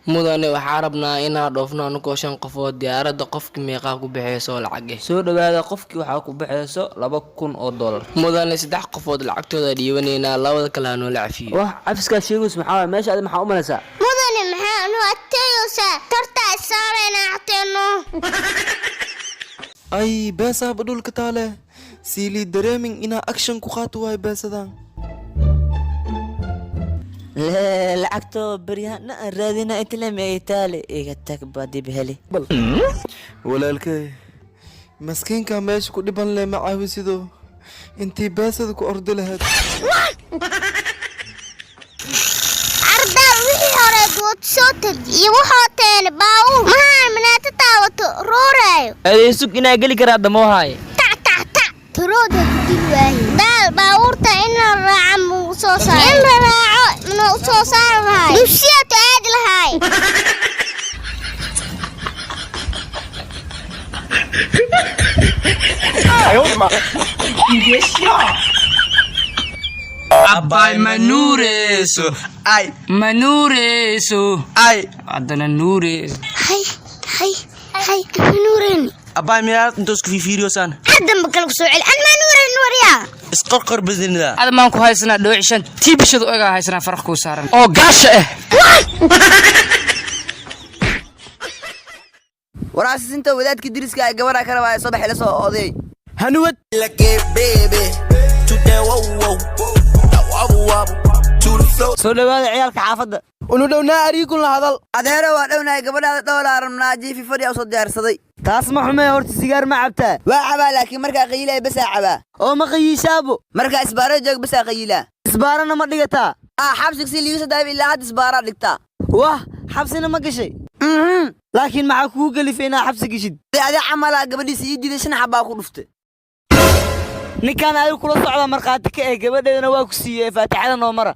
Mudane, waxaa rabnaa inaan dhoofno anukoo shan qofood. Diyaaradda qofki meeqaa ku baxeyso lacag eh? Soo dhawaada. Qofkii waxaa ku baxayso $2000. Mudane, saddex qofood lacagtooda dhiibanaynaa, labada kale ha noola cafiyo. Wax cafiskaad sheegayso maxaa waay? Meesha adi maxaa u malaysaa? Mudane, maxaa nu adkeeyeysaa? Tarta isaarayna agteeno. Ay, beesaaba dhulka taale, siilii dareemin inaa action ku qaato waay beesadan. Lacagto beryahana aan raadina inta taale, iga tag baa dib heli. Walaalkay, maskiinkaa meesha ku dhiban leh ma caawisido intii beesada ku ordi lahayd. Ardaal, wixii hore good soo tag iyo wuxuu teene baawur mahaan manaata taawato rooraayo. Adeesug inaa geli karaa damoohaay. Tac tac tac, tarooda ku dil waaye. Daal, baawurta in la raaca muu soo saar, in la raaco muu soo saari lahaay, dugsiyaatu aadi lahaay. Abay, ma nuureyso? Ay, ma nuureyso? Ay, haddana nuureyso. Hay hay hay, ma nuureyni. Abay, miyaad inta isku fiifiiriyosaan? Haddanba kala ku soo celi, an ma nuureyn waryaa. Isqorqor badinida. Ada maan ku haysanaa dhooci shan tii bishadu egaa haysanaa faraq kuu saaran oo gaasha ah. Waraasisinta wadaadkii diriska ay gabadha ka rabaa soo baxay la soo oday. Hanuwad. Soo dhawaada ciyaalka xaafadda. Unu dhownaa ariikun la hadal. Adeero, waa dhownahay. Gabadhaada dhowlaa rabnaa, jiifi fadhiya usoo diyaarsaday. Taas ma xumee. Horta sigaar ma cabtaa? Waa cabaa, laakiin markaa qayilaya basaa cabaa. Oo ma qayiishaabo? Markaa isbaaro joog basaa qayilaa. Isbaarana ma dhigataa? Ah, xabsiga si liigu soo daayay ilaa hadda isbaaraa dhigtaa. Wah, xabsina ma gashay? Laakiin maxaa kugu gelifay inaa xabsi geshid? Adi camalaa gabadhiisa ii diiday, shan xabaa ku dhuftay. Ninkaan adigu kula socda markhaati ka eh, gabadheedana waa ku siiyey. Faatixada noo mara.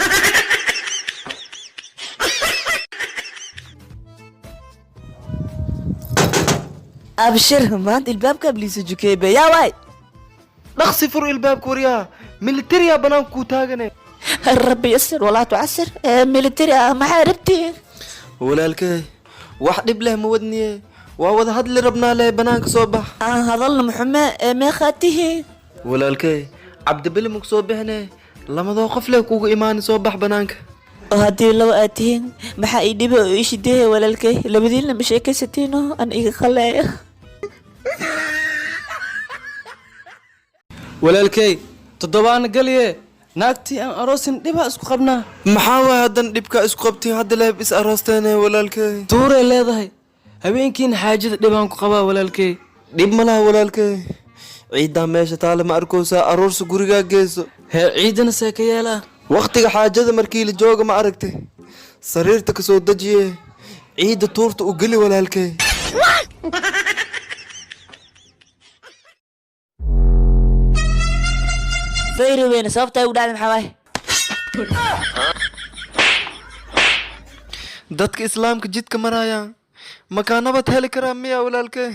Abshir, maanta ilbaabka bliisa jukeebe yaa waay. Dhaqsi fur ilbaabka waryaha, militariya banaanka kuu taagane. Rabbi yasir walaa tucasir. Military ah, maxaa rabtiin? Walaalkay, wax dhib leh ma wadniye, waa wada hadli rabnaa leh, banaanka soo bax. Aan hadalna muxume ee meeqaa tihiin? Walaalkay, Cabdibili maku soo bixine, lamadoo qof leh kugu imaani, soo bax banaanka. Oo haddii laba aad tihiin, maxaa ii dhiba oo ii shideeya? Walaalkay, labadiinna ma sheekaysatiino, aan iga qaleeya. Walaalkay, toddobaana galiye, naagtii aan aroosin dhibaa isku qabnaa. Maxaa waay haddan dhibka isku qabtiin? Hadda leeb is aroosteene, walaalkay. Tuuray leedahay, habeenkiina xaajada dhibaan ku qabaa, walaalkay. Dhib ma laha, walaalkay. Ciiddaa meesha taale ma arkoosaa? Aroorsa gurigaa geyso. Hee, ciidana see ka yeelaa? Wakhtiga xaajada markii la jooga, ma aragtay, sariirta ka soo dejiye, ciidda tuurta u geli, walaalkay. Fayri weyne, sababta ay ugu dhacday maxaa waaye? Dadka islaamka jidka marayaan makaa nabad heli karaa miya, walaalkay?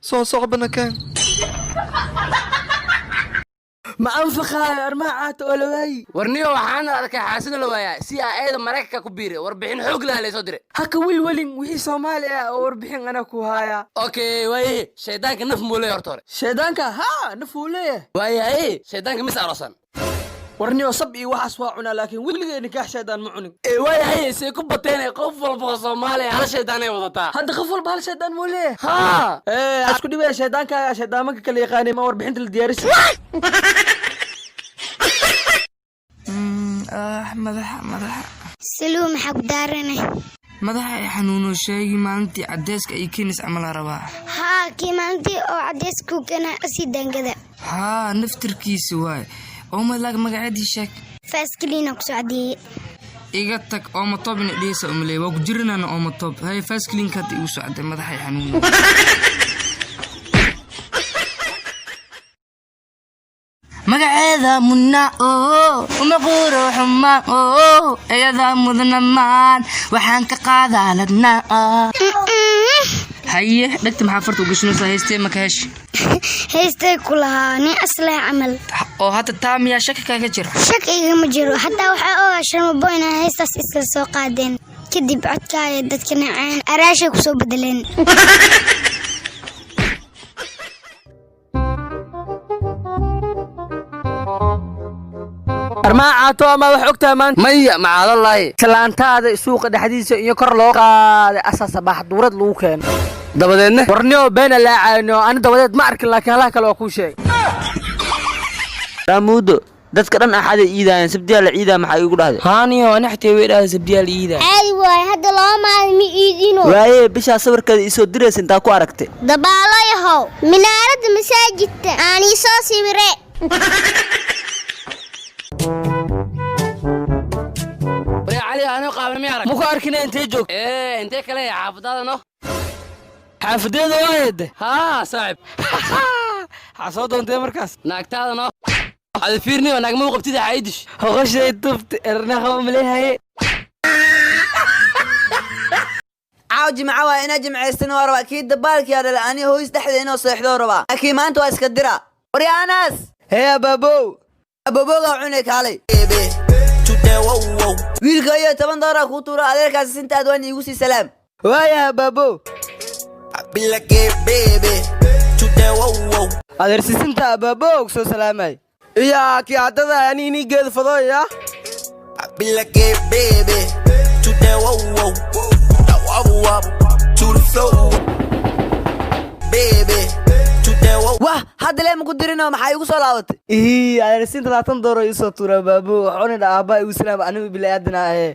Soo socbana keen. Ma anfaqaayo arrimaha caata oo la waayi. Warniyo, waxaana arkay xaasina la waayaa si aa eeda Maraykanka ku biiray, warbixin xoog laha laysoo diray. Haka welwelin, wixii Soomaali ah oo warbixin ana ku haaya. Okay, waayahe, shaydaanka naf muu leeyahay horta hore? Shaydaanka haa, naf wuu leeyahay. Waayahay, shaydaanka mis aroosan? Warniyo, sab iyo waxaas waa cunaa, laakiin weligay nikaax shaydaan ma cunin. Ee, waayahay, see ku bateen qof walba oo Soomaaliya hal shaydaan ay wadataa? Hadda qof walba hal shaydaan muu leeyahay? Haa. Ee, isku dhibaya shaydaankaaga shaydaamanka kala yaqaanay, ma warbixinta la diyaarisa. Madaxa, madaxa. Saluu, maxaa ku daarane? Madaxa ay xanuuno. Sheegi maalintii cadeyska iyo kenis camal la rabaa. Haa, kii maalintii oo cadeys ku kena sii daangada. Haa, naftirkiisa waay. Ooma laag, magaceedii sheeg. Faaskiliina ku soo cadeeyey. Iga tag, oomatob ina dhihaysa umaleey, waa ku jirinana oomatob. Hay, fasklinka hadda igu soo caday, madaxay xanuuno. Magaceeda Muna oo uma quuro xuma oo iyada mudna maan waxaan ka qaadaa ladna. Haye, dhegta maxaa farta u gashanaysaa? Haystee maka hesh? Haystay ku lahaa nin asleh camal. Oo hadda taa miyaa shaki kaaga jira? Shak igama jiro, hataa waxaa ogaa Sharmabo inay haystaas isla soo qaadeen. Kadib codkaaya dadka naceen, araashay ku soo bedeleen. Armaa caato ama wax ogtahay maanta? Maya, macaadallaahi. Islaantaada suuqa dhexdiisa iyo kor loo qaaday, asaa sabaax duurad lagu keeno. Dabadeedna? Warniyo beena laacayno, ani dabadeed ma arkin, laakiin halaha kale waa kuu sheegay. Raamuudo, dadka dhan axaday iidaayeen, sabdiyaa la ciidaa, maxaa iigu dhahday? Haaniyo, ani xatee way dhahday sabdiyaa la iidaa. Caadi waaye, hadda 2 maalin ma iidino. Waaye, bishaa sawirkeeda iisoo diraysa intaa ku aragtay? Dabaalo yahow, minaaradda masaajidka aan ii soo sawire. Waryaa Cali, anoo qaaban mi arag? Muku arkina, intee joog? Ee, intee kale xaafadaada no? Xaafadeeda waayade. Haa saaxib. Waxaa soo doontee markaas? Naagtaada no. Ada fiirniyo, naagma u qabtida xaydish. Hoqoshay tufti ernaha malehaye. Caaw jimca waa, inaa jimcaystan waa rabaa. Kii dabaalkii dhala ani hooyis dhexda inoo seexdoo rabaa, laakiin maanta waa iska dira. Warya Anas! Hee abaabow. Ababoogaa cunay, kaalay. Wiilka iyo $10 kuu tuura, adeerkaasi sintaad waan iigu sii salaam. Waaya abaabow. Adeersisinta abaabow soo salaamay. Iya kii caddada ani inii geeda fadooya. Wah, hadda lee maku dirino, maxaa iigu soo laabatay? Ihii, adeersinta $20 iisoo tuura abaabow, waxuuna dha aabbaa igu salaam, anigu bilaadanaa ahe.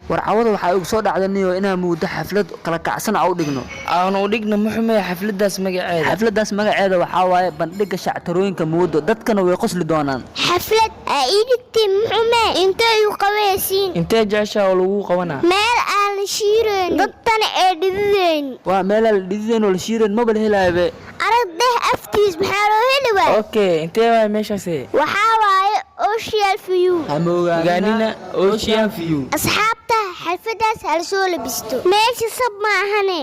War cawada waxaa igu soo dhacda niyo inaan muddo xaflad kala kacsan u dhigno. Aanu u dhigno, muxumee xafladaas magaceeda? Xafladaas magaceeda waxaa waaye bandhiga shactarooyinka Muudo, dadkana way qosli doonaan. Xaflad aa ii dhigtay muxume, intee igu qabaysiin? Intee jeceshaa oo lagu qabanaa? Meel aan la shiirayn, dadtana ee dhididayn. Waa meelaa la dhidideen oo la shiireen maba la helaabe. Arag deh aftiis, maxaa loo heli waay? Okay, intee waay meeshaasi? Waxaa waaye Ocean View. Ogaanina Ocean View. Asxaabta, xalfadaas hala soo labisto, meesha sab ma ahane.